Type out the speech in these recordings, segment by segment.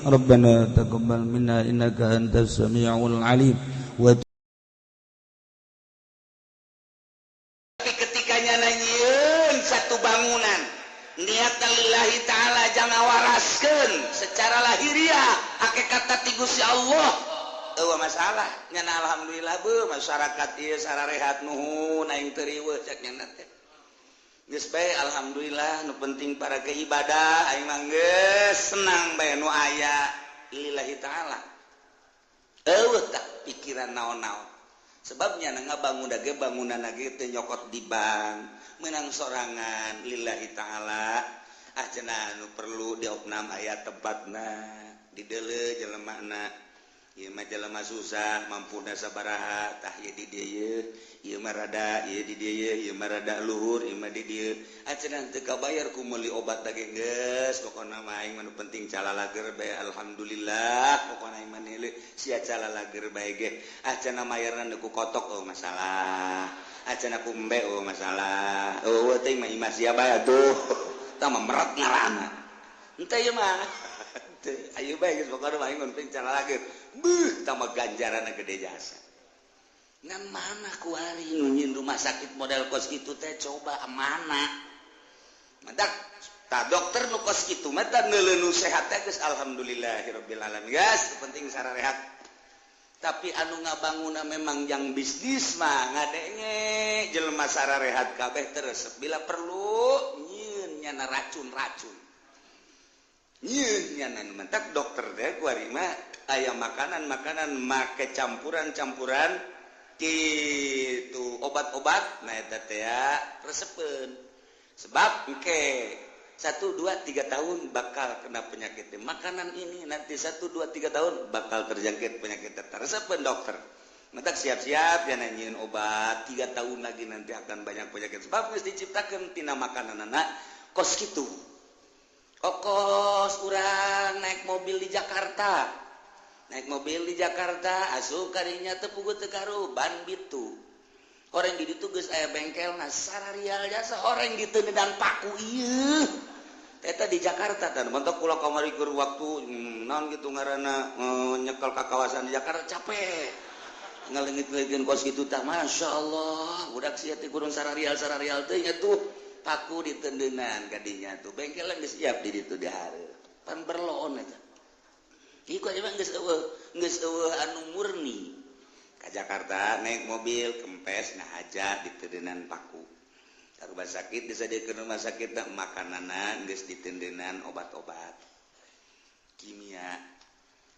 Rabbana taqabbal minna innaka antas samiul alim. Wa tapi ketika nyieun satu bangunan niatna lillahi ta'ala, jangan waraskeun secara lahiriah, hakikatna ti Gusti Allah, eueuh masalah nyana. Alhamdulillah beuh, masyarakat ieu sararehat, nuhun, aing teu riweuh cek nyana teh. Geus bae, alhamdulillah, nu penting para ke ibadah, aing mah geus senang bae nu aya lillahi ta'ala. Eueuh tak pikiran naon-naon, sebabnya ngabangun ge bangunan ge teu nyokot di bank, menang sorangan lillahi ta'ala. Ah, cenah nu perlu diopnam aya tempatna, dideuleu jelemana, ieu mah jelema susah, mampuna sabaraha, tah ieu di dieu, ieu mah rada ieu di dieu, ieu mah rada luhur, ieu mah di dieu. Ah, cenah teu kabayar ku meuli obat da ge, geus pokona mah aing mah nu penting calalager bae. Alhamdulillah, pokona aing mah nilai sia calalager bae ge. Ah, cenah mayarna ku kotok, oh masalah. Ah, cenah ku embe, oh masalah. Oh, teh mah imah sia bae atuh, tah mah meret ngaranna. Henteu, ieu mah teu ayo bae geus, pokona mah aing nu penting calalager. Beuh, tambah ganjaran gede jasa. Ngan mana kuari nu nyieun rumah sakit model kos kitu teh, coba mana? Matak ta dokter nu kos kitu mah tah neuleuh nu sehat teh geus alhamdulillahirabbil alamin, geus penting sararehat. Tapi anu ngabangunna memang yang bisnis mah ngadenge jelema sararehat kabeh, terus bila perlu nyieun nyana racun-racun, nyieun nyana. Matak dokter teh kuari mah aya makanan-makanan make campuran-campuran gitu, obat-obat. Nah, eta teh resepeun, sebab engke 1, 2, 3 tahun bakal kena penyakit makanan ini, nanti 1, 2, 3 tahun bakal terjangkit penyakit. Resepeun dokter. Matak siap-siap ya, nyieun obat 3 tahun lagi nanti akan banyak penyakit, sebab geus diciptakeun tina makanan anak kos kitu. Kokos urang naik mobil di Jakarta, naik mobil di Jakarta asup karinya, teu puguh teu karu ban bitu orang di ditu geus aya bengkel. Nah, sararial jasa orang gitu dan paku ieu eta di Jakarta. Dan mentok kula kamari keur waktu naon gitu ngaranna, nyekel ka kawasan di Jakarta, capek ngalengit-lengitkeun kos kitu tah. Masya Allah, budak sia teh kurang sararial sararial teh nya tuh, paku ditendenan kadinya tuh, bengkel geus siap di ditu di hareup, pan berloon eta. Iku emang geus eueuh, geus eueuh anu murni. Ka Jakarta naik mobil kempes, nah aja ditendenan paku. Ka rumah sakit, disadiakeun rumah sakit teh makananna geus ditendenan obat-obat kimia.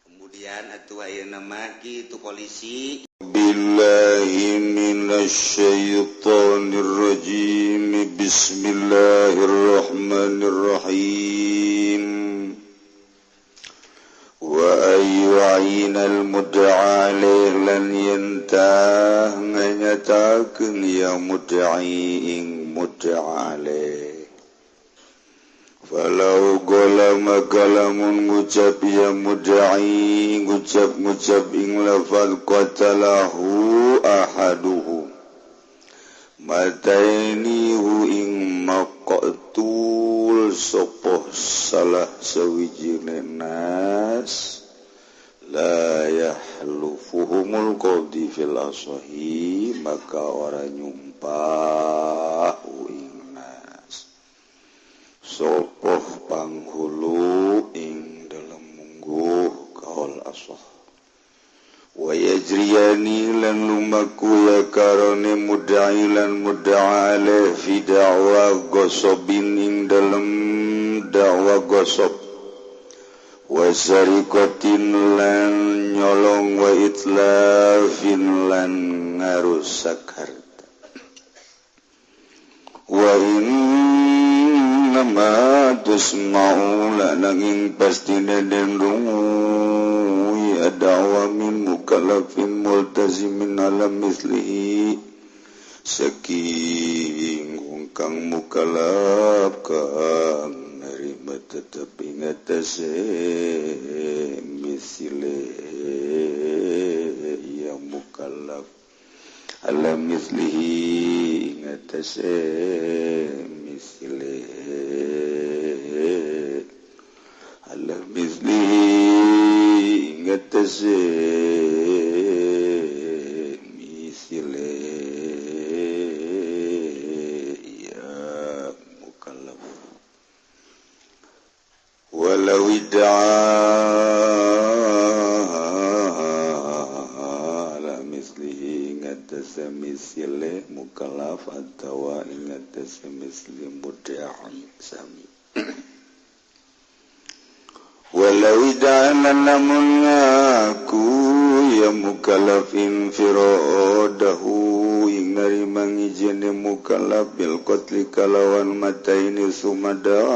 Kemudian atuh ayeuna mah kitu polisi. بالله من الشيطان الرجيم. بسم الله الرحمن الرحيم. وأن يعين المدعى عليه lan yen tah nganyatakeun ya mudda'i ing mudda'a alaih. Falau golama kalamun ngucap ya mudda'i, ngucap-ngucap ing lafal qatalahu ahaduhu, mataini hu ing maqtul sopoh salah sawijine nas, la yahlufuhumul qadi fil asahi, maka ora nyumpah ing nas sopoh panghulu ing dalem mungguh kaul asah. Wa yajriyani lan lumaku ya karone mudda'i lan mudda'a alaih fi da'wa ghasobin ing dalem da'wa ghosob, wa sariqatin lan nyolong, wa itlafin lan ngarusak harta. Wa innama tusma'u la nanging pastine den rungu ya da'wa min mukallafin multazimin ala mislihi saking kang mukallaf kang nerima tetep ing atase misile ya mukallaf, ala mislihi ing atase misile, ala mislihi. atase misile ya mukallaf walau id'a ala mislihi ingatase misile mukallaf atawa ingatase misli mudda'i sami walau idana lamun ngaku ya mukallafin firadahu ing narima ngijine mukallaf bil qatli kalawan mataini sumada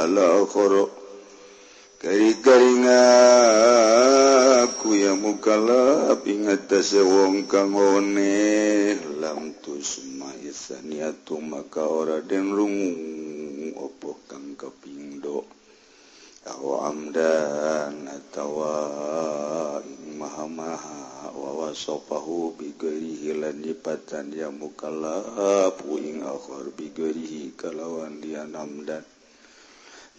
ala akhara kari-kari ngaku ya mukallaf ing atase wong kang one lam tusma isaniatu maka ora den rungu apa kang kapindho aw amdan atawa maha-maha wa wasafahu bi ghairihi lan nipatan ya mukallaf ing akhar bi ghairihi kalawan lian amdan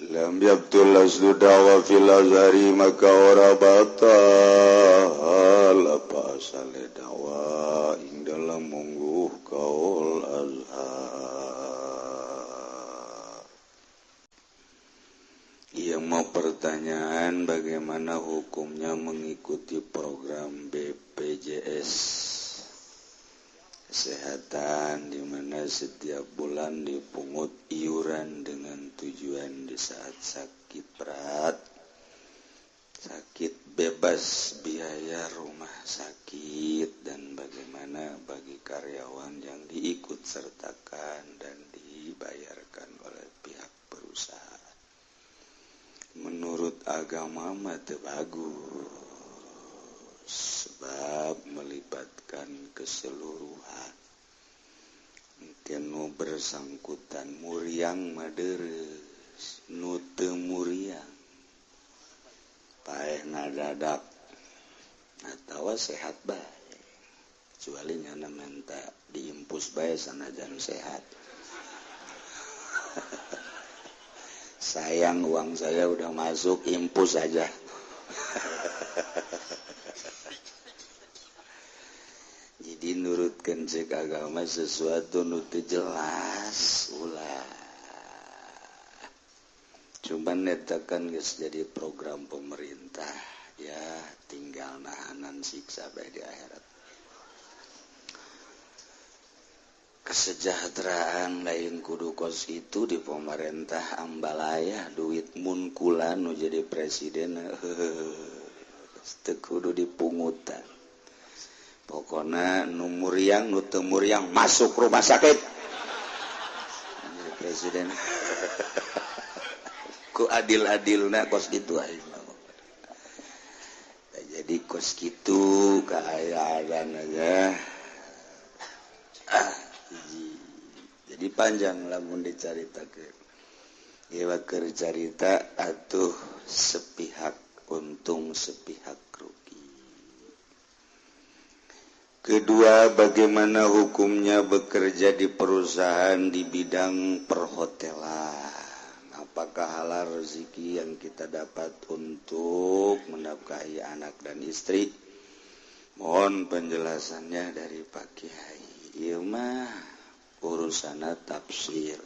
lam yabtul aslu da'wa fil azhari maka ora batal apa asale da'wa ing dalam mungguh kaul azhar. Yang mau pertanyaan bagaimana hukumnya mengikuti program BPJS Kesehatan di mana setiap bulan dipungut iuran dengan tujuan di saat sakit berat, sakit bebas biaya rumah sakit, dan bagaimana bagi karyawan yang diikut sertakan dan dibayarkan oleh pihak perusahaan. Menurut agama mah teu bagus sebab melibatkan keseluruhan. Engke nu bersangkutan muriang mah dereus, nu teu muriang paeh ngadadak atawa sehat bae. Kecuali nyana menta diimpus bae sanajan sehat. Sayang uang saya udah masuk, impus aja. Jadi nurutkan cek agama sesuatu nu teu jelas ulah. Cuman eta kan geus jadi program pemerintah, ya tinggal nahanan siksa bae di akhirat. Kesejahteraan lain kudu kos itu di pemerintah ambalaya duit munkulan nu jadi presiden teu kudu dipungutan. Pokona nu muriang nu teu muriang masuk rumah sakit jadi presiden. Ku adil-adilna kos kitu aing. Jadi kos kitu kaayaan aja. Jadi panjang lamun dicaritakeun. Ieu keur carita atuh sepihak untung sepihak rugi. Kedua, bagaimana hukumnya bekerja di perusahaan di bidang perhotelan? Apakah halal rezeki yang kita dapat untuk menafkahi anak dan istri? Mohon penjelasannya dari Pak Kiai. Ieu mah urusanna tafsir.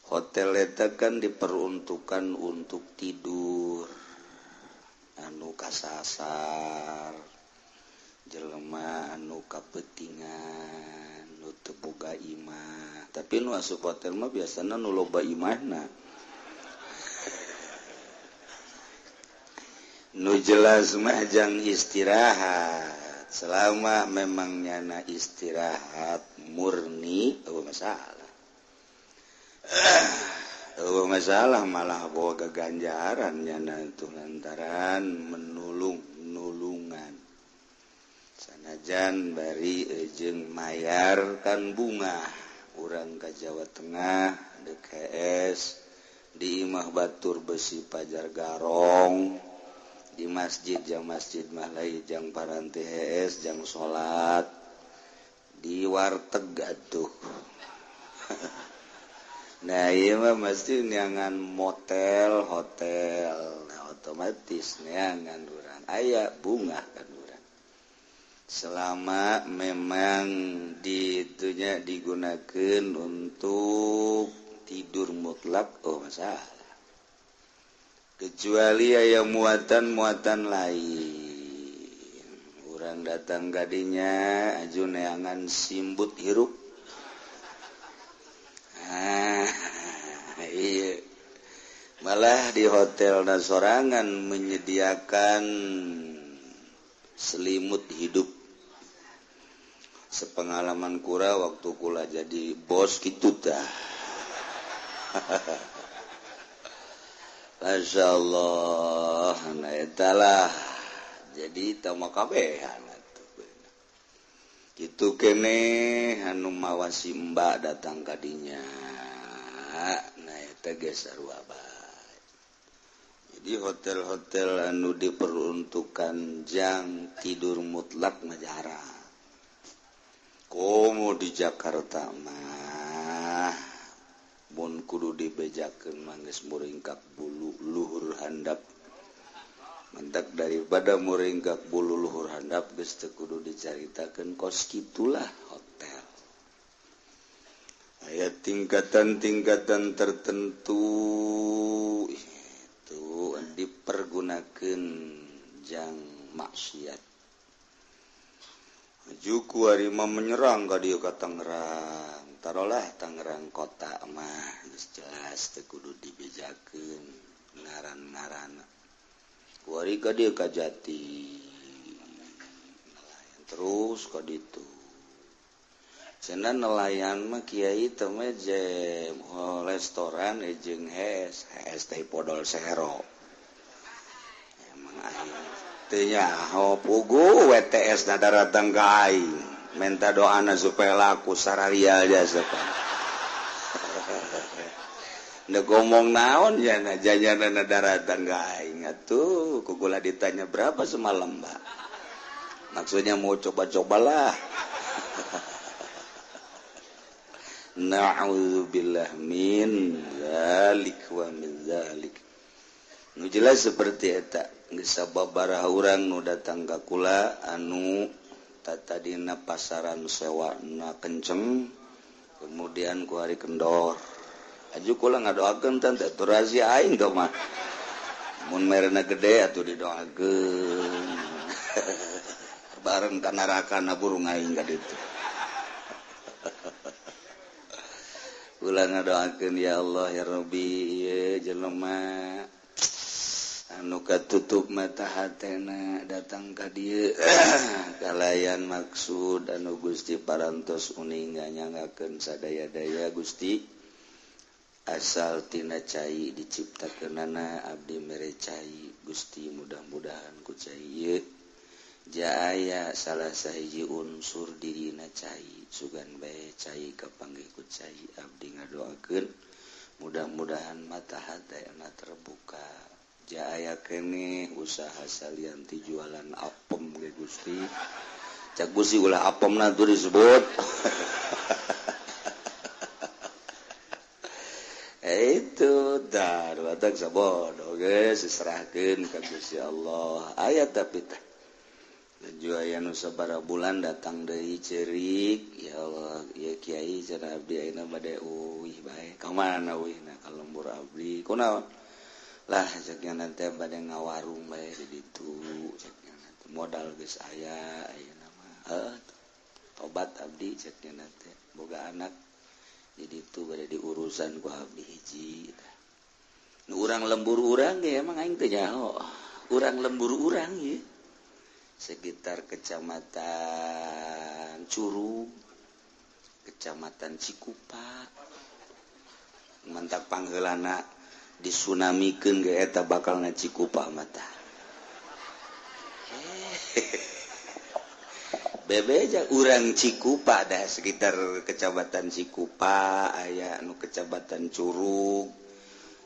Hotel eta kan diperuntukkan untuk tidur, anu kasasar, jelema anu kapetingan, nu teu boga imah. Tapi nu asup hotel mah biasana nu loba imahna. Nu jelas mah jang istirahat. Selama memang nyana istirahat murni, eueuh masalah. Eueuh masalah malah boga ganjaran nyana itu lantaran menulung nulungan. Sanajan bari jeung mayar kan bunga urang ka Jawa Tengah DKS di Imah Batur Besi Pajar Garong. Di masjid jang masjid Mahlai jang paranti HS jang salat di warteg atuh. Nah ieu mah mesti neangan motel hotel. Nah, Otomatis neangan urang aya bunga kan urang. Selama memang ditunya digunakan untuk tidur mutlak, oh masalah. Kecuali aya muatan-muatan lain. Urang datang kadinya aju neangan simbut hirup. Ah, iya. Malah di hotel nasorangan menyediakan selimut hidup. Sepengalaman kura waktu kula jadi bos gitu dah. Masya Allah, nah etalah jadi tama kabehan atuh. Kitu keneh anu mawasi mbak datang kadinya. Nah eta geus sarua bae. Jadi hotel-hotel anu diperuntukkan jang tidur mutlak mah jarang. Komo di Jakarta mah mun kudu dibejakeun mah geus muringkak bulu luhur handap. Mentak daripada muringkak bulu luhur handap geus teu kudu dicaritakeun kos kitulah hotel. Aya tingkatan-tingkatan tertentu itu dipergunakeun jang maksiat. Juku ari mah menyerang ka dieu ka Tangerang. Tarolah Tangerang kota mah geus jelas teu kudu dibejakeun ngaran-ngaranna. Kuari ka dieu ka Jati. Nelayan terus ka ditu. Cenah nelayan mah kiai teh mah jeung restoran jeung hes, hes teh podol sero. Emang aing teu nyaho pugu WTS na daratang ka aing. Minta doana supaya laku sararia jasa. Ndek ngomong naon ya na janyana daratang ka aing atuh kugula ditanya berapa semalam, Mbak. Maksudnya mau coba-cobalah. Na'udzubillah min zalik wa min zalik. Nu jelas seperti eta geus sababaraha urang nu datang ka kula anu tatadina pasaran sewana kenceng kemudian ku hari kendor. Aju kula ngadoakeun teh atuh razia aing teh mah. Mun merena gede atuh didoakeun. Bareng ka neraka na burung aing ka ditu. Kula ngadoakeun ya Allah ya Rabbi ieu jelema anu katutup mata hatena datang ka dieu kalayan maksud anu Gusti parantos uninga nyangakeun sadaya-daya Gusti asal tina cai diciptakeunana abdi mere cai Gusti mudah-mudahan ku cai ieu jaya salah sahiji unsur dirina cai sugan bae cai kapanggih ku cai abdi ngadoakeun mudah-mudahan mata hatena terbuka jaya keneh usaha salian ti jualan apem ge Gusti cak Gusti ulah apemna tuh disebut. Itu dar batak sabodo geus diserahkeun ka Gusti Allah aya tapi teh aya nu sabaraha bulan datang deui ceurik ya Allah ya kiai cenah abdi ayeuna bade uih bae ka mana uihna ka lembur abdi kunaon lah cek nya teh bade ngawarung bae di ditu cek nya teh modal geus aya ayeuna mah heuh tobat abdi cek nya teh boga anak di ditu bade diurusan ku abdi hiji tah nu urang lembur urang ge emang aing teh nyaho urang lembur urang ye sekitar kecamatan Curug, kecamatan Cikupa, mantak pangheulana disunamikeun ge eta bakalna Cikupa mata. Bebeja urang Cikupa dah sekitar kecamatan Cikupa aya nu kecamatan Curug.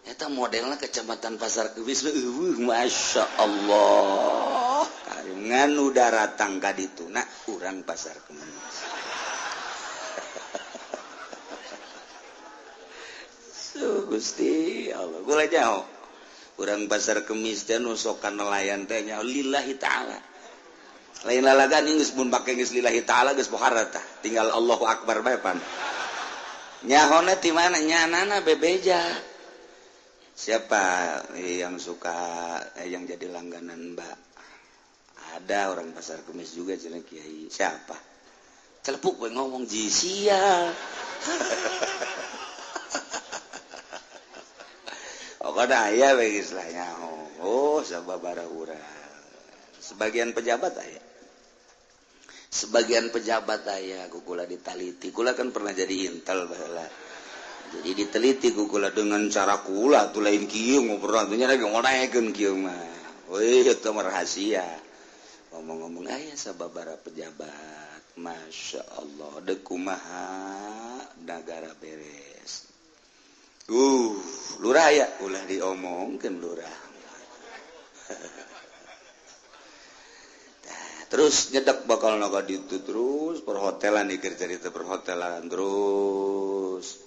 Eta modelna kecamatan Pasar Kemis eueuh Masya Allah. Ngan udah ratang ka dituna urang Pasar Kemis. So, Gusti Allah gula jauh. Urang pasar kemis teh nu sok nelayan teh nya lillahi ta'ala. Lain lalagan geus mun pake geus lillahi ta'ala geus pohara tah. Tinggal Allahu akbar bae pan. Nyahona ti mana nyanana bebeja. Siapa yang suka yang jadi langganan Mbak? Ada orang pasar kemis juga cenah kiai. Siapa? Celepuk we ngomong ji sia. Pokoknya aya we geus lah nyaho. Oh, sababaraha urang. Sebagian pejabat aya. Sebagian pejabat aya kukula ditaliti. Kula kan pernah jadi intel baheula. Jadi diteliti kukula dengan cara kula tuh lain kieu ngobrol atuh nya lagi ngonaekeun kieu mah. Wih, itu mah rahasia. Ngomong-ngomong aya sababaraha pejabat. Masya Allah, deuk kumaha nagara beres. Lurah ya, ulah diomongkeun lurah. Terus nyedek bakal naga ditu terus perhotelan dikir cerita perhotelan terus.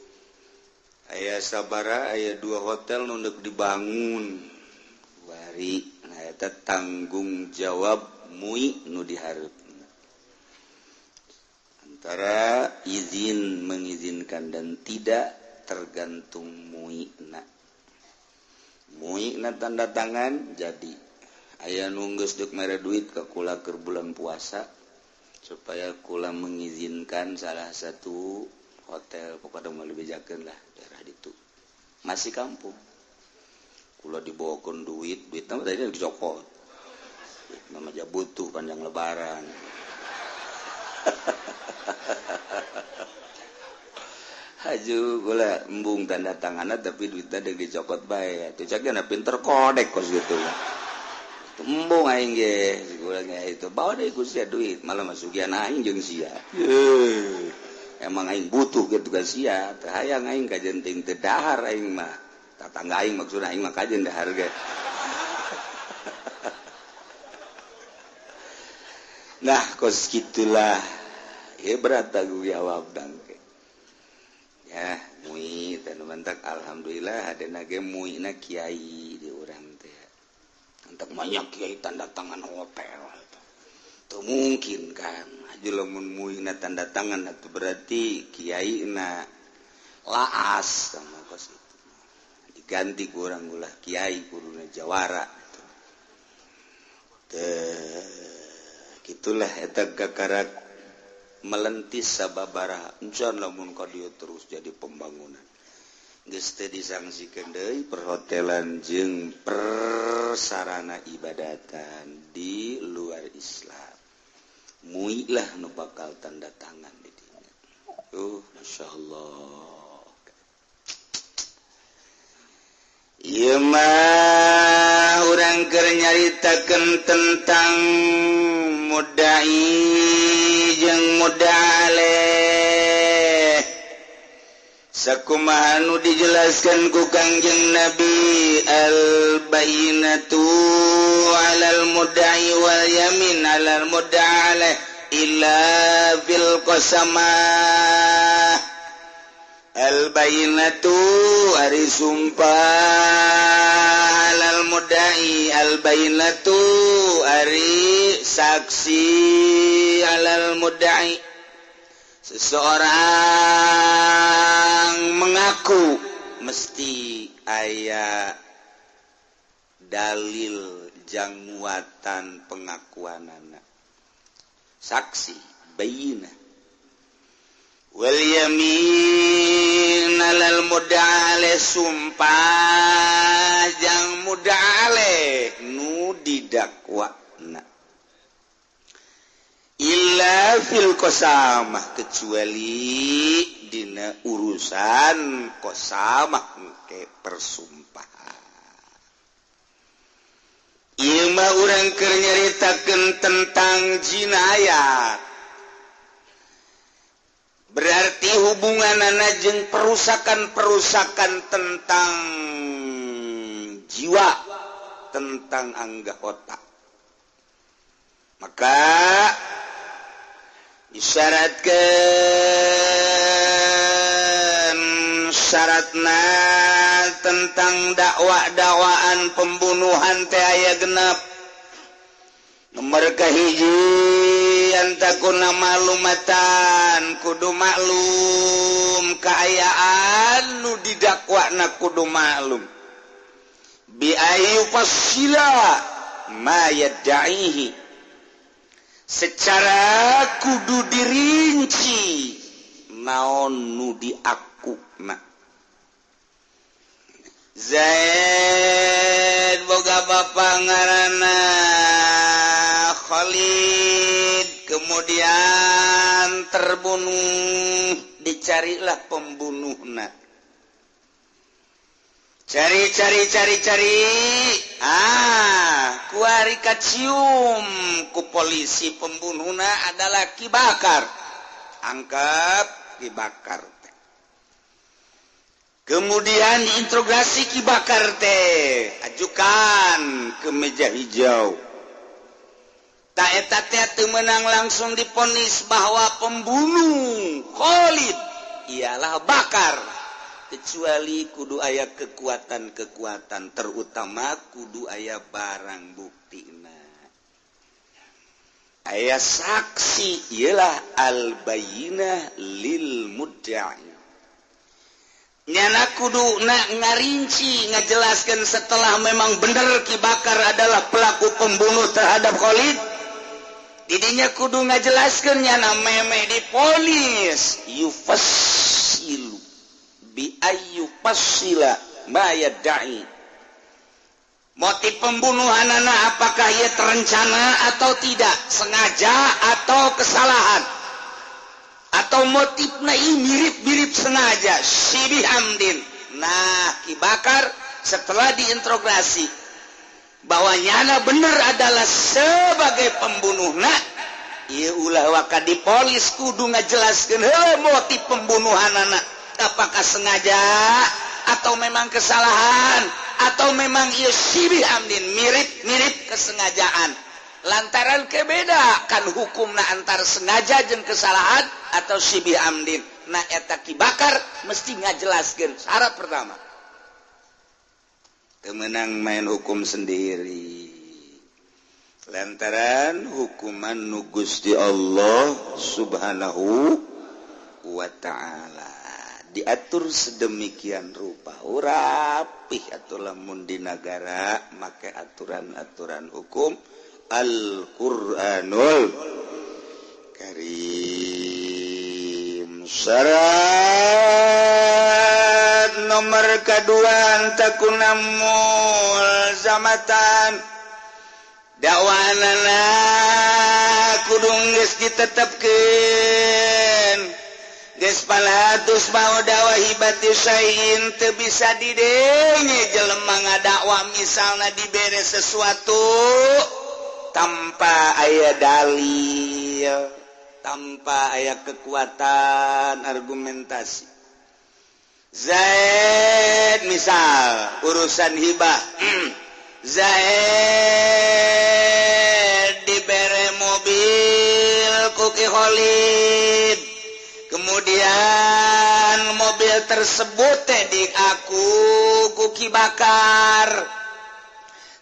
Aya sabara aya 2 hotel nu deuk dibangun. Bari nah eta tanggung jawab MUI nu dihareup. Antara izin mengizinkan dan tidak tergantung MUI-na. MUI-na tanda tangan jadi aya nu geus deuk mere duit ka kula keur bulan puasa supaya kula mengizinkan salah satu hotel pokokna mah dibejakeun lah daerah ditu. Masih kampung. Kula dibawakeun duit, duitna mah tadi dicokot. Duit mah aja butuh panjang lebaran. Haju gula embung tanda tanganna tapi duitna deuk dicokot bae. Atuh cak geuna pinter kodek kos gitu. Embung aing ge gula ge itu bawa deui ku sia duit malah masukian aing jeung sia. Emang aing butuh gitu ka sia, teu hayang aing kajen ting teu dahar aing mah. Tatangga aing maksudna aing mah kajen dahar ge. Nah, kos kitulah. Ya berat tanggung jawab dangke. Ya, MUI dan mantak alhamdulillah ada nage MUI-na kiai di urang teh. Entak banyak kiai tanda tangan hotel. Teu mungkin kan. Aju lamun MUI-na tanda tangan atuh berarti kiai-na laas sama kos itu. Diganti ku urang ulah kiai kuduna jawara. Teh gitulah eta kakarak melentis sababaraha encan lamun ka dieu terus jadi pembangunan geus teu disangsikeun deui perhotelan jeung persarana ibadatan di luar Islam. MUI lah nu bakal tanda tangan di dinya. Masyaallah. Ieu mah urang keur nyaritakeun tentang mudai jeung mudaleh. Sakumaha nu dijelaskan ku Kangjeng Nabi al bayyinatu alal mudai wal yamin alal mudaleh illa fil qasamah. Al bayyinatu ari sumpah alal mudai, al bayyinatu ari saksi alal mudai. Seseorang mengaku mesti aya dalil jangmuatan pengakuanana. Saksi bayyinah. Wal yamin alal muda'ale sumpah jang muda'ale nu didakwana. Illa fil qasamah kecuali dina urusan qasamah ke persumpahan. Ieu mah urang keur nyaritakeun tentang jinayat. Berarti hubunganana jeung perusakan-perusakan tentang jiwa, tentang angga otak. Maka disyaratkan syaratna tentang dakwa-dakwaan pembunuhan teh aya genep. Nomor kahiji antakuna malumatan kudu maklum kaayaan nu didakwana kudu maklum bi ayu fasila ma yad'ihi secara kudu dirinci naon nu diakuna. Zaid boga bapa ngaranna Khalid, kemudian terbunuh, dicarilah pembunuhna. Cari cari cari cari, kuari kacium ku polisi pembunuhna adalah Ki Bakar. Angkap Ki Bakar teh. Kemudian diinterogasi Ki Bakar teh, ajukan ke meja hijau. Tak eta teh teu meunang langsung diponis bahwa pembunuh Khalid ialah Bakar. Kecuali kudu aya kekuatan-kekuatan, terutama kudu aya barang buktina. Aya saksi ialah al-bayyinah lil mudda'i. Nyana kudu na ngarinci ngajelaskan setelah memang bener Ki Bakar adalah pelaku pembunuh terhadap Khalid. Didinya kudu ngajelaskan nyana meme diponis yufassilu bi ayyu fasila ma yad'i. Motif pembunuhan anak apakah ia terencana atau tidak, sengaja atau kesalahan, atau motifna mirip-mirip sengaja sibih amdin. Nah Ki Bakar setelah diinterogasi bahwa nyana bener adalah sebagai pembunuhna, ieu ulah waka dipolis kudu ngajelaskeun heuh motif pembunuhan anak apakah sengaja atau memang kesalahan atau memang ieu sibih amdin mirip-mirip kesengajaan. Lantaran kebeda kan hukumna antar sengaja jeung kesalahan atau sibih amdin. Nah eta Ki Bakar mesti ngajelaskeun syarat pertama. Kemenang main hukum sendiri. Lantaran hukuman nu Gusti Allah Subhanahu wa ta'ala diatur sedemikian rupa rapih atau lamun di nagara make aturan-aturan hukum Al-Qur'anul Karim. Syarat nomor kedua antakuna mulzamatan dakwaanana kudu geus ditetepkeun geus palatus mau dakwah hibati syai'in teu bisa didenge jelema ngadakwa misalna dibere sesuatu tanpa aya dalil, tanpa aya kekuatan argumentasi. Zaid misal urusan hibah, Zaid dibere mobil ku Ki Khalid, kemudian mobil tersebut teh diaku ku Ki Bakar.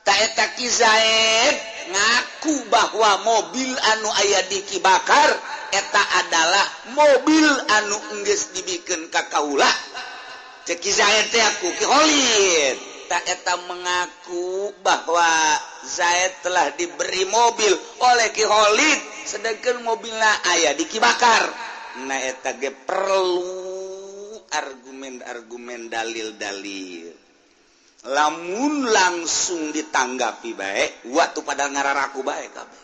Ta eta Ki Zaid ngaku bahwa mobil anu aya di Ki Bakar eta adalah mobil anu enggeus dibikeun ka kaula. Cek Ki Zaid teh aku Ki Khalid. Ta eta mengaku bahwa Zaid telah diberi mobil oleh Ki Khalid sedangkan mobilna aya di Ki Bakar. Nah eta ge perlu argumen-argumen dalil-dalil. Lamun langsung ditanggapi baik waktu pada ngararaku baik kabeh.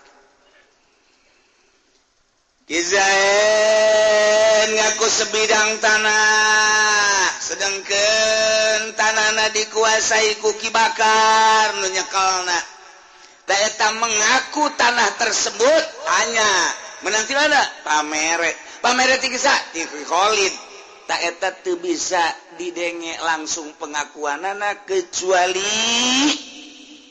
Ki Zaid ngaku sebidang tanah sedangkan tanahna dikuasai ku Ki Bakar nu nyekelna. Ta eta mengaku tanah tersebut hanya menang ti mana? Pamere. Pamere ti ti Khalid. Ta eta teu bisa didenge langsung pengakuanana kecuali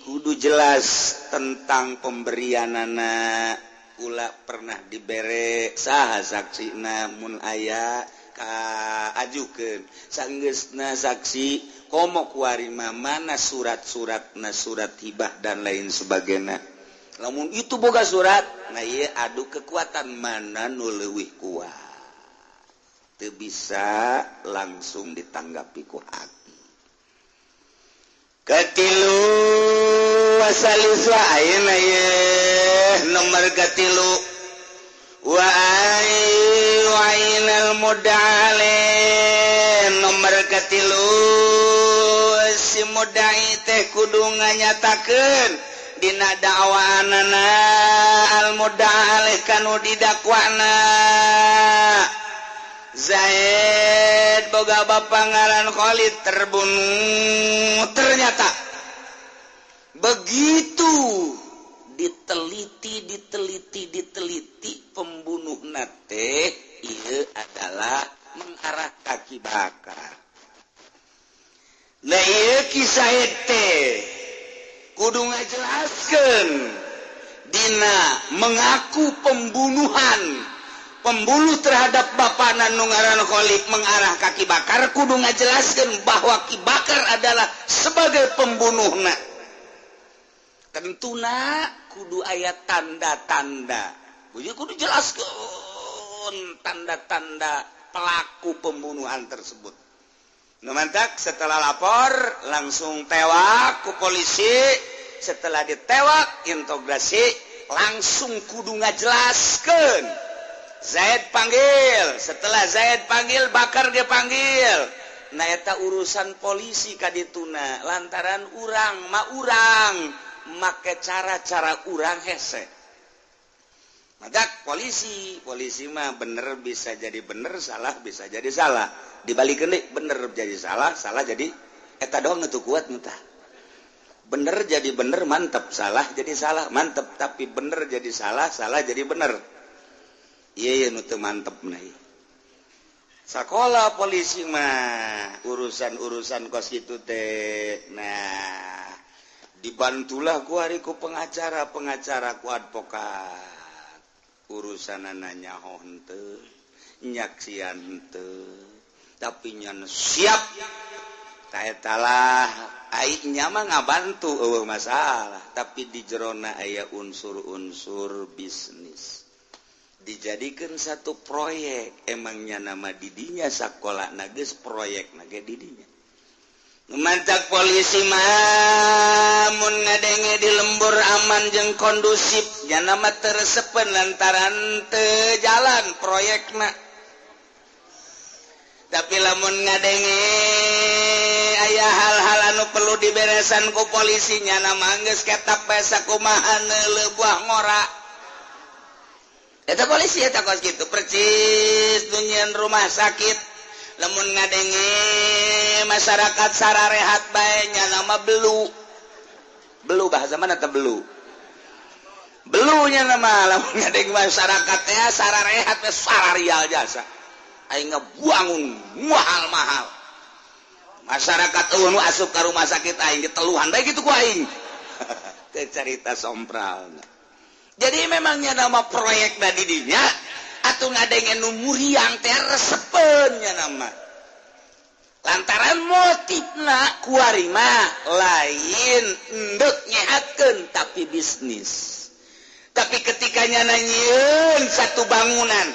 kudu jelas tentang pemberianana. kula pernah dibere saha saksina mun aya kaajukeun sanggeusna saksi komo kuari mah mana surat-suratna, surat hibah dan lain sebagainya. Lamun itu boga surat, nah ieu adu kekuatan mana nu leuwih kuat, teu bisa langsung ditanggapi ku hati. Katilu wasaliswa ayeuna ye nomor katilu wa ainal mudale nomor katilu si mudai teh kudu nganyatakeun dina dakwaanana al mudale kanu didakwana. Zaid boga bapa ngaran Khalid terbunuh. Ternyata begitu diteliti diteliti diteliti pembunuh teh ieu adalah mengarah kaki bakar. Nah ieu kisah teh kudu ngajelaskeun dina mengaku pembunuhan, pembunuh terhadap bapana nu ngaran Khalid mengarah kaki bakar, kudu ngajelaskeun bahwa Ki Bakar adalah sebagai pembunuhna. Tentuna kudu aya tanda-tanda, kudu jelaskeun tanda-tanda pelaku pembunuhan tersebut. Nu mantak setelah lapor langsung tewak ku polisi, setelah ditewak integrasi langsung kudu ngajelaskeun. Zaid panggil, setelah Zaid panggil Bakar dia panggil. Nah eta urusan polisi kadituna lantaran urang ma urang make cara-cara urang hese. Madak polisi, polisi mah bener bisa jadi bener, salah bisa jadi salah. Dibalikeun deui bener jadi salah, salah jadi eta doang nu kuat tah. Bener jadi bener mantep, salah jadi salah mantep, tapi bener jadi salah, salah jadi bener. Iya nu teu mantep nah. Sakola polisi mah urusan-urusan kos kitu teh. Nah, dibantulah ku hari ku pengacara, pengacara ku advokat. Urusanana nyaho henteu, nyaksian henteu, tapi nyan siap. Ta eta lah aing nya mah ngabantu eueuh masalah, tapi di jerona aya unsur-unsur bisnis. Dijadikan satu proyek, emangnya nama didinya sakola nages proyek nage didinya. Mantak polisi mah mun ngadenge di lembur aman jeung kondusif, nya nama teresepen lantaran teu jalan proyekna. Tapi lamun ngadenge aya hal-hal anu perlu diberesan ku polisi, nya nama geus ketap bae sakumaha neuleuh buah ngora. Eta polisi eta kos kitu percis dunyan rumah sakit. Lamun ngadenge masyarakat sararehat bae nya nama belu. Belu bahasa mana teh belu? Belunya nama lamun ngadenge masyarakat teh sararehat teh sararial jasa. Aing ngabuangun mahal-mahal. Masyarakat eueuh nu asup ka rumah sakit aing diteluhan bae kitu ku aing. Teh carita sompral. Jadi memangnya nama proyek didinya atau ngadenge nu muriang teh resepeun nya nama. Lantaran motifna kuari mah lain endek nyehatkeun tapi bisnis. Tapi ketika nyana nyieun satu bangunan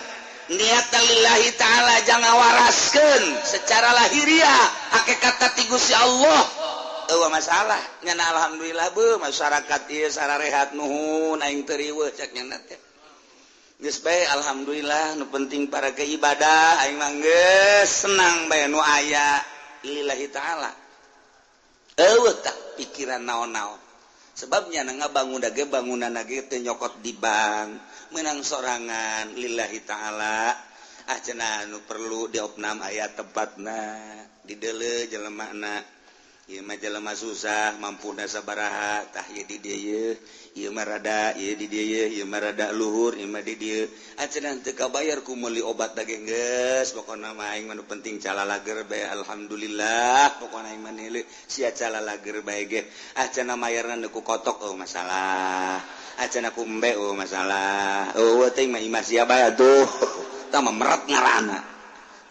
niat lillahi ta'ala jangan waraskeun secara lahiriah hakikatna ti Gusti Allah. Eueuh masalah nyana alhamdulillah beuh masyarakat ieu sararehat nuhun aing teu riweuh cek nyana teh. Geus bae alhamdulillah nu penting para ke ibadah aing mah geus senang bae nu aya lillahi ta'ala. Eueuh tah pikiran naon-naon. Sebabnya na ngabangun ge bangunan ge teu nyokot di bank, menang sorangan lillahi ta'ala. Ah cenah nu perlu diopnam aya tempatna, dideuleu jelemana. Ieu mah jelema susah mampuna sabaraha tah ieu di dieu ieu mah rada ieu di dieu ieu mah rada luhur ieu mah di dieu acenah teu kabayar ku meuli obat da ge geus pokona mah aing mah nu penting calalager bae alhamdulillah pokona aing mah neuleuh sia calalager bae ge ah cenah mayarna nu ku kotok oh masalah ah cenah ku embe oh masalah eueuh teh mah imah sia bae atuh tah mah meret ngaranna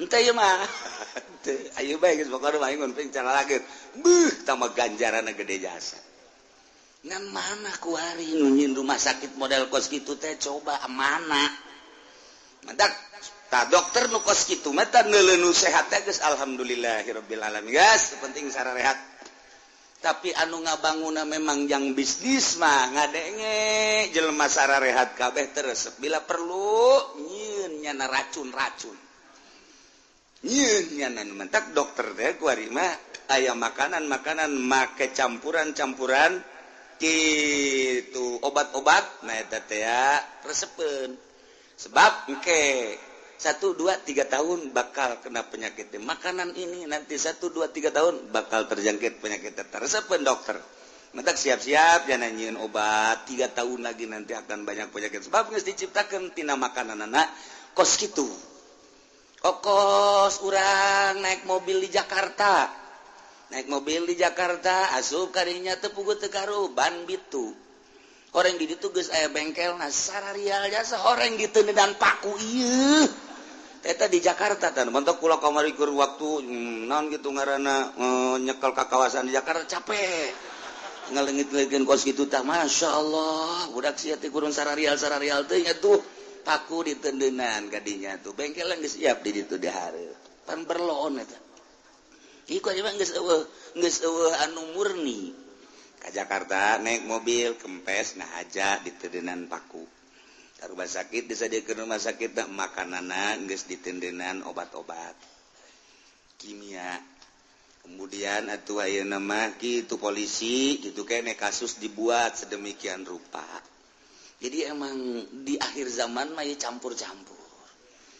henteu ieu mah ayo bae geus pokona mah aing mun penting calalager beuh tambah ganjaranna gede jasa. Ngan mana kuari nu nyieun rumah sakit model kos kitu teh coba mana mantak tah dokter nu kos kitu mah tah neuleuh nu sehat teh geus alhamdulillahirabbil alamin geus penting sararehat. Tapi anu ngabangunna memang jang bisnis mah ngadenge jelema sararehat kabeh terus bila perlu nyieun nyana racun-racun nyieun nyana mentak dokter teh kuari mah aya makanan-makanan make campuran-campuran gitu obat-obat nah eta teh resepeun sebab engke 1 2 3 tahun bakal kena penyakit makanan ini nanti 1 2 3 tahun bakal terjangkit penyakit resepeun dokter mentak siap-siap jangan nyieun obat 3 tahun lagi nanti akan banyak penyakit sebab geus diciptakeun tina makananana kos kitu kokos urang naik mobil di Jakarta naik mobil di Jakarta asup kadinya teu puguh teu karu ban bitu horeng di ditu geus aya bengkelna sararial jasa horeng ditendedan paku ieu eta di Jakarta tah mentok kula kamari keur waktu naon kitu ngaranna nyekel ka kawasan di Jakarta capek ngalengit-lengitkeun kos kitu tah masyaallah budak sia teh kurang sararial-sararial teh nya tuh paku ditendenan kadinya tuh bengkelna geus siap di ditu di hareup pan berloon eta iku aja mah geus eueuh anu murni ka Jakarta naik mobil kempes nah aja ditendenan paku ka rumah sakit disadiakeun rumah sakit teh makananna geus ditendenan obat-obat kimia kemudian atuh ayeuna mah kitu polisi kitu keneh kasus dibuat sedemikian rupa jadi emang di akhir zaman mah campur-campur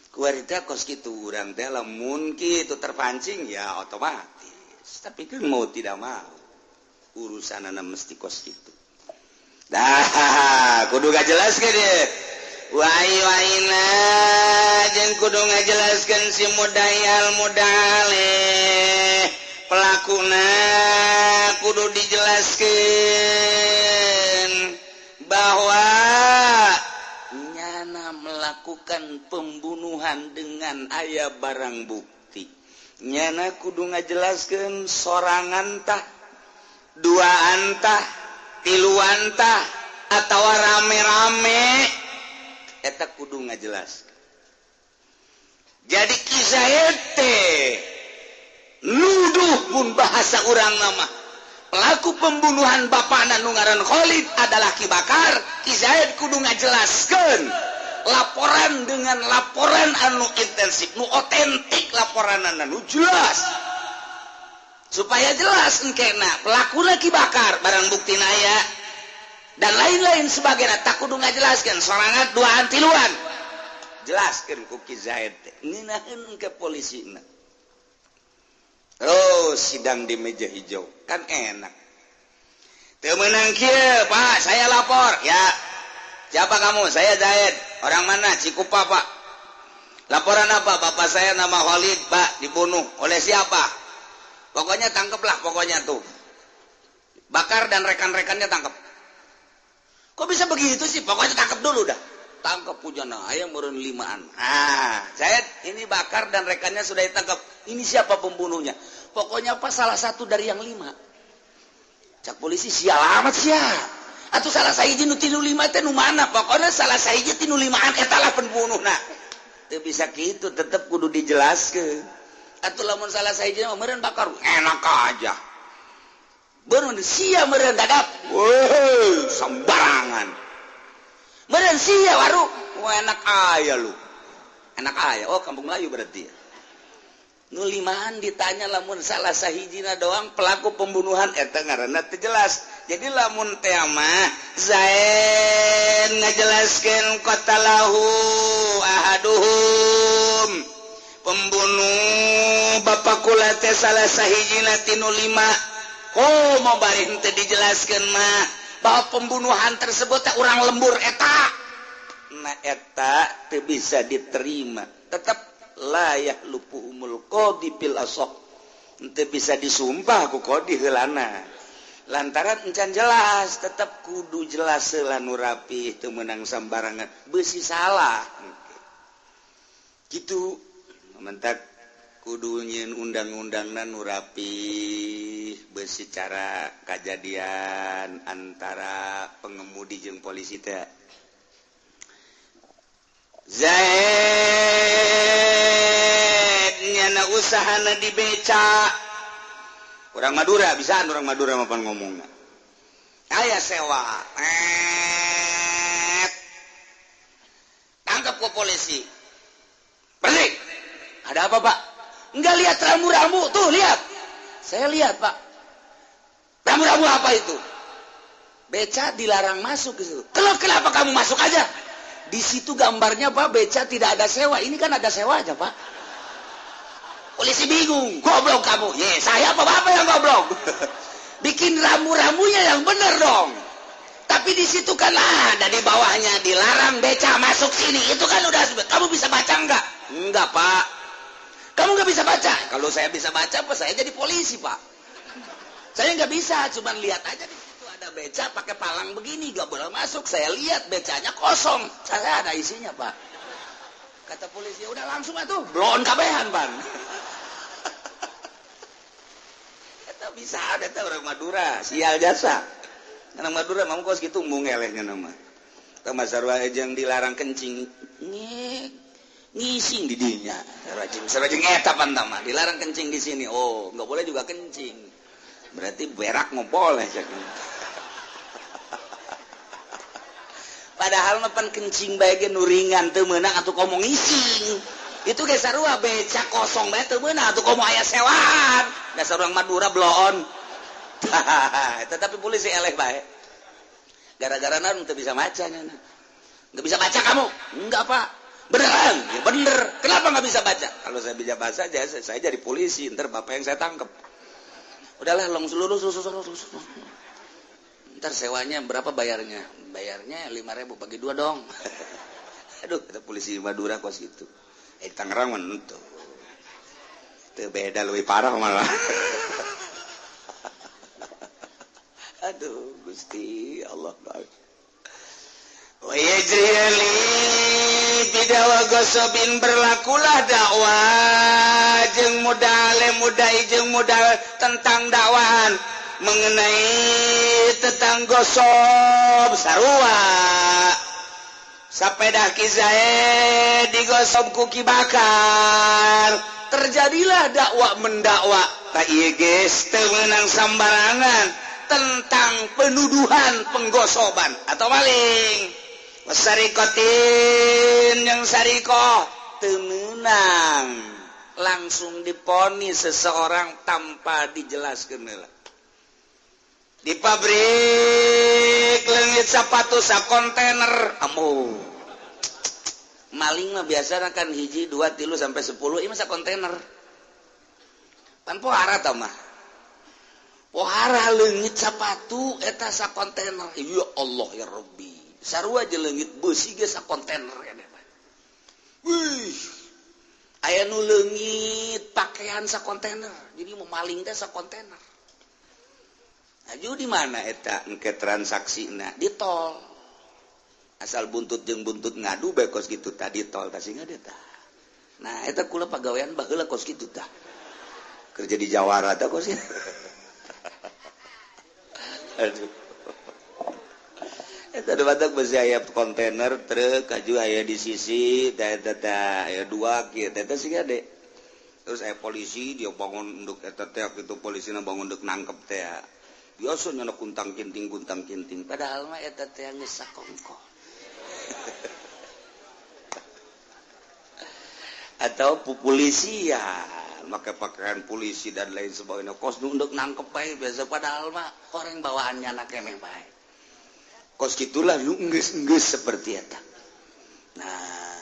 kuarita kos kitu urang teh lamun kitu terpancing ya otomatis tapi kan mau tidak mau urusanana mesti kos kitu dah kudu ngajelaskeun ieu wai waina jeung kudu ngajelaskeun si mudayal mudale pelakuna kudu dijelaskeun bahwa nyana melakukan pembunuhan dengan aya barang bukti nyana kudu ngajelaskeun sorangan tah duaan tah tiluan tah atawa rame-rame eta kudu ngajelaskeun jadi kisah teh nuduh pun bahasa urang nama pelaku pembunuhan bapakna nu ngaran Khalid adalah Ki Bakar. Ki Zaid kudu ngajelaskeun laporan dengan laporan anu intensif nu otentik laporanana nu jelas supaya jelas engkena pelakuna Ki Bakar barang buktina aya dan lain-lain sebagainya tak kudu ngajelaskeun sorangan duaan tiluan jelaskeun ku Ki Zaid teh ngeunaheun ke polisina. Terus sidang di meja hijau kan enak teu meunang kieu Pak saya lapor ya siapa kamu saya Zaid orang mana Cikupa Pak laporan apa bapak saya nama Khalid Pak dibunuh oleh siapa pokoknya tangkeplah pokoknya tuh Bakar dan rekan-rekannya tangkep kok bisa begitu sih pokoknya tangkep dulu dah tangkep pujana ayam meureun limaan ah Zaid ini Bakar dan rekannya sudah ditangkap ini siapa pembunuhnya pokoknya apa salah satu dari yang 5 cak polisi sial amat sia atau salah sahiji nu 5 teh nu mana pokoknya salah sahiji tinu 5an eta lah pembunuhna teu bisa kitu tetep kudu dijelaskeun atuh lamun salah sahiji mah meureun Bakar enak aja beureun sia meureun dadap weuh sembarangan meureun sia waru enak aya lu enak aya oh kampung Melayu berarti ya. Nu limaan ditanya lamun salah sahijina doang pelaku pembunuhan eta ngaranna teu jelas. Jadi lamun teh mah Zaid ngajelaskeun qatalahu ahaduhum pembunuh bapak kula teh salah sahijina tinu 5 Komo bari henteu dijelaskeun mah bahwa pembunuhan tersebut teh urang lembur eta. Nah eta teu bisa diterima. Tetap la yahlufuhumul qadi fil asah. Henteu bisa disumpah ku qadi heulana. Lantaran encan jelas, tetap kudu jelas heula nu rapi teu meunang sambarangan. Beusi salah. Gitu. Mentak kudu nyieun undang-undangna nu rapi beusi cara kajadian antara pengemudi jeung polisi teh. Zaid nyana usahana dibeca. Orang Madura bisa orang Madura mapan ngomongna. Aya sewa. Tangkap ke polisi. Berhenti. Ada apa, Pak? Enggak lihat rambu-rambu tuh, lihat. Saya lihat, Pak. Rambu-rambu apa itu? Beca dilarang masuk ke situ. Kalau kenapa kamu masuk aja? Di situ gambarnya, Pak, beca tidak ada sewa. Ini kan ada sewa aja, Pak. Polisi bingung, goblok kamu. Ye, saya apa bapak yang goblok? Bikin rambu-rambunya yang bener dong. Tapi di situ kan ada di bawahnya dilarang beca masuk sini. Itu kan udah, kamu bisa baca enggak? Enggak, Pak. Kamu nggak bisa baca? Kalau saya bisa baca, Pak, saya jadi polisi, Pak. Saya nggak bisa, cuman lihat aja di situ ada beca pakai palang begini, nggak boleh masuk. Saya lihat becanya kosong. Saya ada isinya, Pak. Kata polisi, udah langsung atuh, bloon kabehan, Bang. Eta bisa ada teh orang Madura, sial jasa. Orang Madura mau kos gitu mung elehnya nama. Tah masarwa jeung dilarang kencing, ngising di dinya. Sarua jeung eta pan mah, dilarang kencing di sini. Oh, enggak boleh juga kencing. Berarti berak mah boleh cek. Padahal mah pan kencing bae ge nu ringan teu meunang atuh komo ngising. Itu ge sarua beca kosong bae teu meunang atuh komo aya sewaan. Dasar urang Madura bloon. Tetapi polisi eleh bae. Gara-gara naon teu bisa maca nya. Enggak bisa baca kamu? Enggak, Pak. Beneran? Ya bener. Kenapa nggak bisa baca? Kalau saya bisa baca aja, saya jadi polisi, ntar bapak yang saya tangkep. Udahlah, long seluruh. Ntar sewanya berapa bayarnya? Bayarnya 5.000 bagi 2 dong. Aduh, kata polisi Madura kos gitu. Tangerang mah henteu. Teu beda lebih parah malah. Aduh, Gusti Allah. Wa yajri bidawa gosobin berlakulah dakwah jeung modal mudai jeung modal tentang dakwaan mengenai tentang gosob sarua sepeda Ki Zaid digosob ku Ki Bakar terjadilah dakwah mendakwa tak ieu geus teu meunang sambarangan tentang penuduhan penggosoban atau maling wasarikotin yang sariko teu meunang langsung diponis seseorang tanpa dijelaskeun heula. Di pabrik leungit sepatu sakontainer amu maling mah biasa kan hiji 2 3 sampai 10 ieu mah sakontainer pan pohara tah mah pohara leungit sepatu eta sakontainer ya Allah ya Rabbi sarua je leungit beusi ge sakontainer eta wih aya nu leungit pakaian sakontainer jadi mau maling teh sakontainer. Aju di mana eta engke transaksina di tol. Asal buntut jeung buntut ngadu bae kos kitu tah di tol tah sing tah. Nah eta kula pagawean baheula kos kitu tah. Kerja di Jawara tah kos. Aduh. Eta batak beusi aya kontainer truk aju aya di sisi tah eta tah aya dua kieu teh teh sing gede. Terus aya polisi dia bangun nduk eta teh kitu polisina bangun nduk nangkep teh. Biasa nyana kuntang kinting padahal mah eta teh geus sakongko. Atau polisi ya make pakaian polisi dan lain sebagainya kos nu ndek nangkep bae biasa padahal mah horeng bawaannya anak keneh bae. Kos kitulah nu enggeus-enggeus seperti eta. Nah,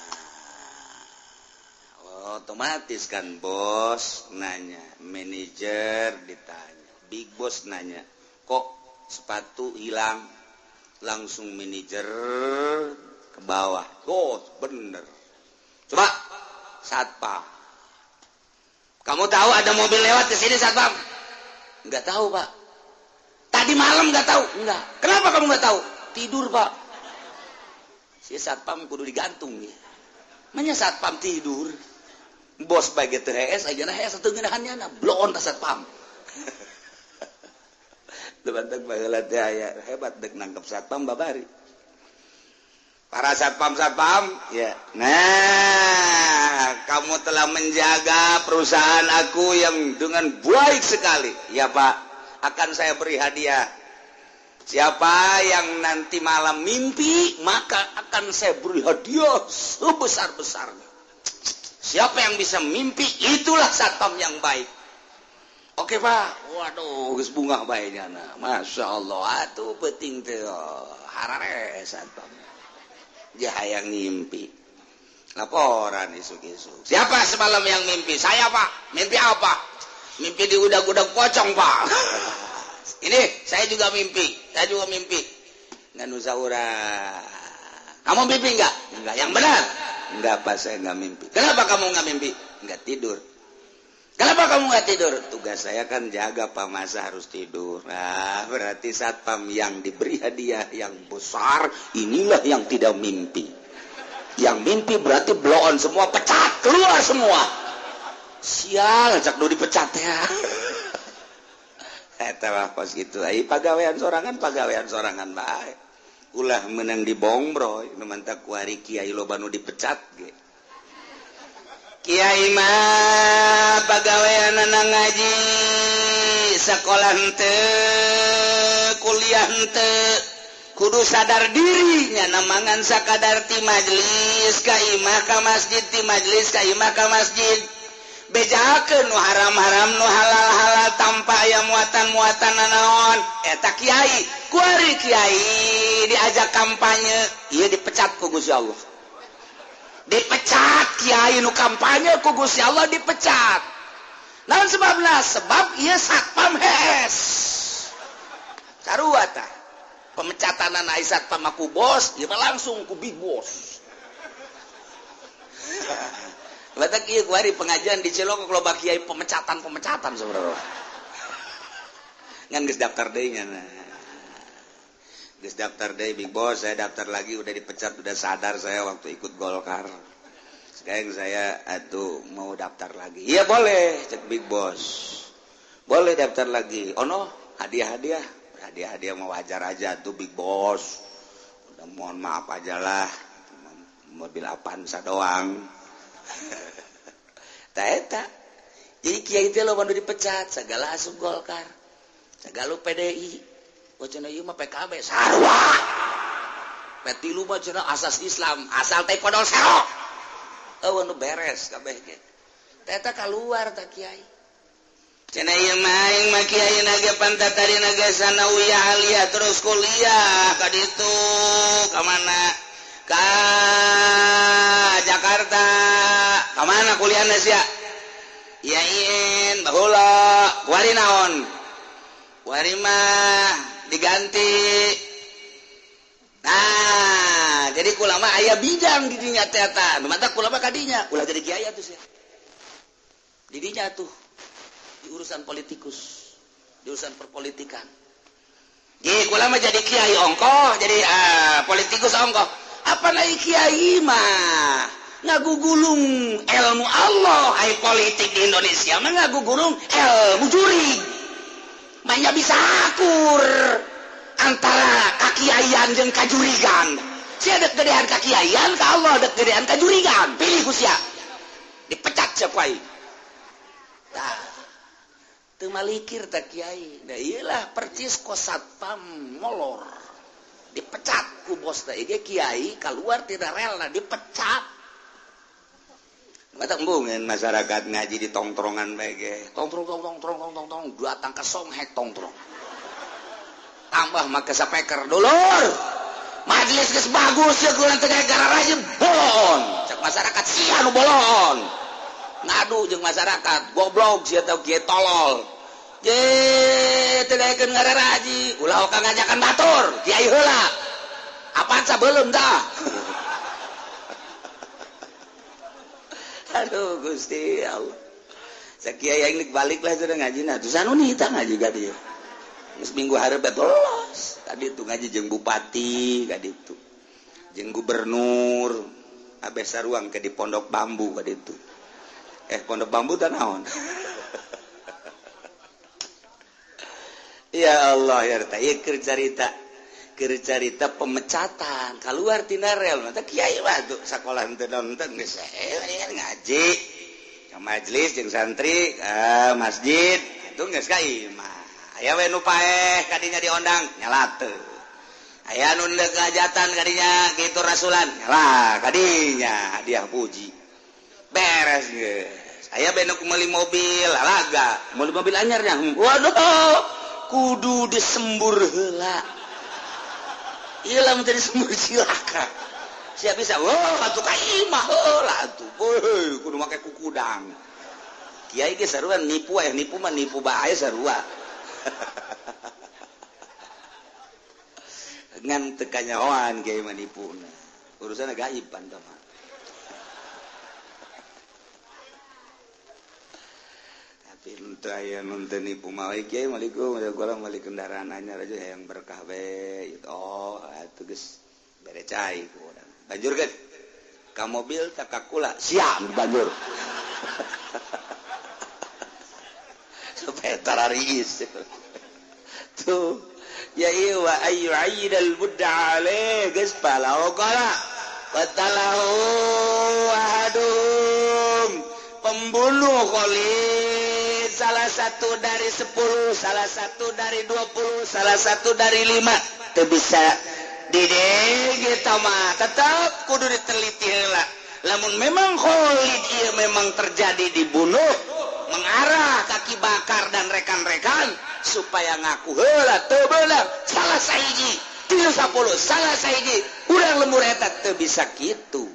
otomatis kan bos nanya, manajer ditanya, Big Boss nanya, kok sepatu hilang? Langsung manajer ke bawah. Oh, bener. Coba satpam. Kamu tahu ada mobil lewat ke sini satpam? Enggak tahu, Pak. Tadi malam enggak tahu? Enggak. Kenapa kamu enggak tahu? Tidur, Pak. Si satpam kudu digantung ya. Manya satpam tidur. Bos bae teu hees aja nah hees teu ngeunahannya na bloon ka satpam. Teu baheula teh aya hebat dek nangkep satpam babari. Para satpam-satpam ya. Nah, kamu telah menjaga perusahaan aku yang dengan baik sekali. Ya, Pak, akan saya beri hadiah. Siapa yang nanti malam mimpi, maka akan saya beri hadiah sebesar-besarnya. Siapa yang bisa mimpi, itulah satpam yang baik. Oke, Pak. Waduh, geus bungah bae nyana. Masya Allah, atuh peuting teh harare satpam. Dia hayang mimpi. Laporan isuk-isuk. Siapa semalam yang mimpi? Saya, Pak. Mimpi apa? Mimpi di udag-udag pocong, Pak. Ini saya juga mimpi. Saya juga mimpi. Nggak nusa urang. Kamu mimpi enggak? Enggak. Yang benar? Enggak, Pak, saya enggak mimpi. Kenapa kamu enggak mimpi? Enggak tidur. Kenapa kamu enggak tidur? Tugas saya kan jaga, Pak, masa harus tidur. Nah, berarti satpam yang diberi hadiah yang besar inilah yang tidak mimpi. Yang mimpi berarti blow on semua, pecat, keluar semua. Sial, cak nu dipecat ya. Eta mah kos kitu. Ai pagawean sorangan bae. Ulah menang dibongbroy, nu mantak kuari kiai loba nu dipecat ge. Kiai mah pagaweanana ngaji, sekolah henteu, kuliah henteu, kudu sadar diri nya mangan sakadar ti majelis ka imah ka masjid, ti majelis ka imah ka masjid. Bejakeun nu haram-haram nu halal-halal tanpa aya muatan-muatan nanaon. Eta kiai, kuari kiai diajak kampanye, ieu dipecat ku Gusti Allah. Dipecat kiai nu kampanye ku Gusti Allah dipecat. Naon sebabna? Sebab ieu satpam hees. Sarua tah. Pemecatanan ai satpam ku bos, ieu mah langsung ku big boss. Batak ieu kuari pengajian di Cilokok loba kiai pemecatan-pemecatan saudara. Ngan geus daftar deui nya. Geus daftar deui big boss, saya daftar lagi udah dipecat, udah sadar saya waktu ikut Golkar. Sekarang saya atuh mau daftar lagi. Iya boleh, cek big boss. Boleh daftar lagi. Oh no, hadiah-hadiah. Hadiah-hadiah mau wajar aja tuh big boss. Udah mohon maaf aja lah. Mobil Avanza doang. Ta eta. Jadi kiai teh loba nu dipecat, sagala asup Golkar. Sagala PDI. Oh cenah ieu mah PKB sarua. P3 mah cenah asas Islam, asal teh kodol serok. Eueuh nu beres kabeh ge. Teh eta kaluar tah kiai. Cenah ieu mah aing mah kiai naga pantat tadi naga sanawiyah aliyah terus kuliah ka ditu ka mana? Ka Jakarta. Ka mana kuliahna sia? IAIN baheula. Kuari naon? Kuari mah diganti. Nah, jadi kulama aya bidang di dinya teh eta. Nu mata kulama ka dinya, ulah jadi kiai atuh sia. Di dinya tuh di urusan politikus, di urusan perpolitikan. Jadi kulama jadi kiai ongkoh, jadi politikus ongkoh. Apa naik kiai mah ngagugulung ilmu Allah. Ai politik di Indonesia mah ngagugulung ilmu jurig. Banyak bisa akur antara kakiaian jeung kajurigan. Sia dek gedean kakiaian ka Allah, dek gedean kajurigan. Pilih ku sia. Dipecat sia ku aing. Tah. Teu malikir tah kiai. Da ieu lah percis ko satpam molor. Dipecat ku bos teh ge kiai keluar tidak rela dipecat. Mata embungeun masyarakat ngaji di tongtrongan bae ge. Tongtrong tong tong tong tong tong tong datang ka songhek tongtrong. Tambah make sapeker dulur. Majelis geus bagus ya kurang teh gara rajin bolon. Cek masyarakat sia nu bolon. Ngadu jeung masyarakat goblok sia teh kieu tolol. Ye teu daekeun ngararaji ulah ka ngajakan batur kiai heula apaan sabelum tah. Aduh Gusti Allah. Sakiai aing balik lah sudah ngaji nah tuh sanuni tah ngaji ka dieu. Geus minggu hareup bolos. Tadi tuh ngaji jeung bupati ka ditu. Jeung gubernur abeh saruang ke di Pondok Bambu ka ditu. Pondok Bambu tah naon? Ya Allah ya teh ieu keur carita pemecatan keluar tina rel mah kiai mah tuh sakola henteu nonton geus ngaji ka majelis jeung santri ka masjid atuh geus ka imah aya we nu paeh kadinya diondang nyalate aya nu deuk hajatan kadinya kitu rasulan nyalah kadinya hadiah puji beres geus aya be nu meuli mobil laga meuli mobil anyarnya waduh kudu disembur heula ieu lamun teu disembur cilaka siap bisa wah atuh ka imah heula atuh heuh kudu make kukudang kiai ge sarua nipu aya nipu mah nipu bae sarua ngan teu kanyahoan kiai mah nipuna urusan gaib pan tah mah. Tapi aya nu teu nipu mah kiai malikum urang meuli kendaraan anyar aja yang berkah we gitu. Oh atuh geus bere cai ku urang banjurkeun ka mobil tak ka kula siap banjur supaya tarariis tuh ya ieu wa ayu aidal budda ale geus palau qala qatalahu ahadum pembunuh Khalid salah satu dari 10, salah satu dari 20, salah satu dari 5 teu bisa didege mah tetap kudu diteliti heula. Lamun memang Khalid ieu memang terjadi dibunuh mengarah kaki bakar dan rekan-rekan supaya ngaku heula teu beunang salah sahiji 30 salah sahiji urang lembur eta teu bisa kitu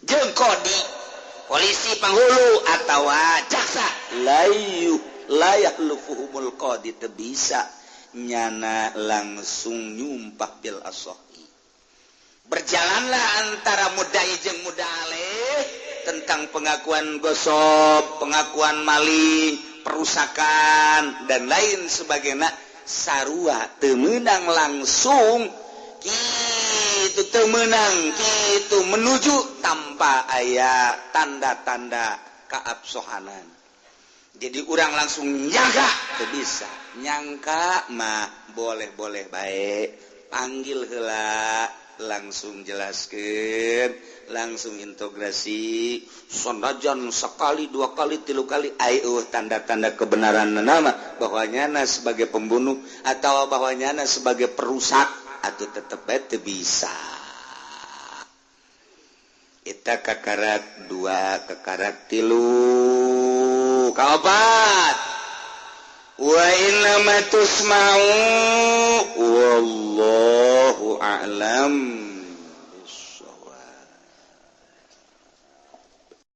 jeung kodi polisi panghulu atawa jaksa layu layak lufuhumul qadi teu bisa nyana langsung nyumpah bil asohi. Berjalanlah antara mudai jeung mudaleh tentang pengakuan gosop, pengakuan maling, perusakan dan lain sebagainya sarua teu meunang langsung kitu teu meunang kitu menuju tanpa aya tanda-tanda kaabsohanan. Jadi urang langsung nyaga teu bisa nyangka mah boleh-boleh bae panggil heula langsung jelaskeun langsung integrasi sanajan sekali dua kali tilu kali ayo tanda-tanda kebenaran nama bahwa nyana sebagai pembunuh atau bahwa nyana sebagai perusak atau tetep bae teu bisa. Eta kakarak dua kakarak tilu kaopat wa inna ma tusma'u wallahu a'lam.